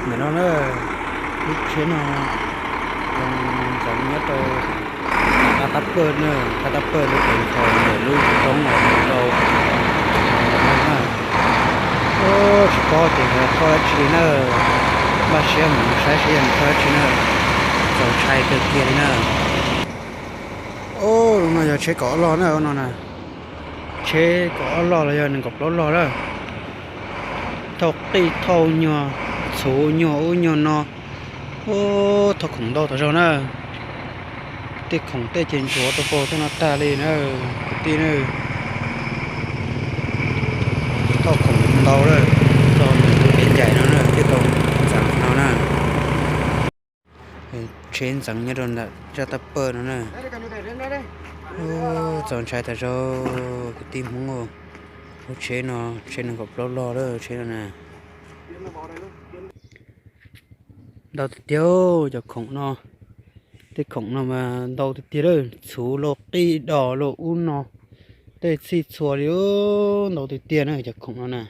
Ntawm no na, lub tsheb no zoo ntxeev nyob rau qab tab pawj na, qab tab pawj lub peev xwm ntawm lub roob uas mus rau na. Tsis paub tias thauj dab tsi li na, npaj siab mus saib seb yog thauj dab tsi na, txaus ntshai kawg kiag li na. Ub, no yog tsheb kaum ob log na no na, tsheb kaum ob log los yog nees nkaum plaub log na. Thauj qij thauj nyuag txhuv nyuag ub nyuag no. Ub, thauj khoom ntau tas zog na. Tej khoom tej ces ntsuav tau pag tej no tag li na, kwv tij na. Thauj khoom ntau lawm, txog ntawm lub tsev ncaim no na thiaj tau ntxeev no na. Tsheb ntxeev nyob rau ntawm zaj tab pawj no na. Txaus ntshai tas zog kwv tij Hmoob. Lub tsheb no, tsheb nees nkaum plaub log lawm tsheb no na. Ntau tiag tiag cov khoom no, tej khoom no mas ntau tiag tiag lawm, txhuv los qij dos los ub no, tej txhij txhua li, ntau tiag tiag na cov khoom no na.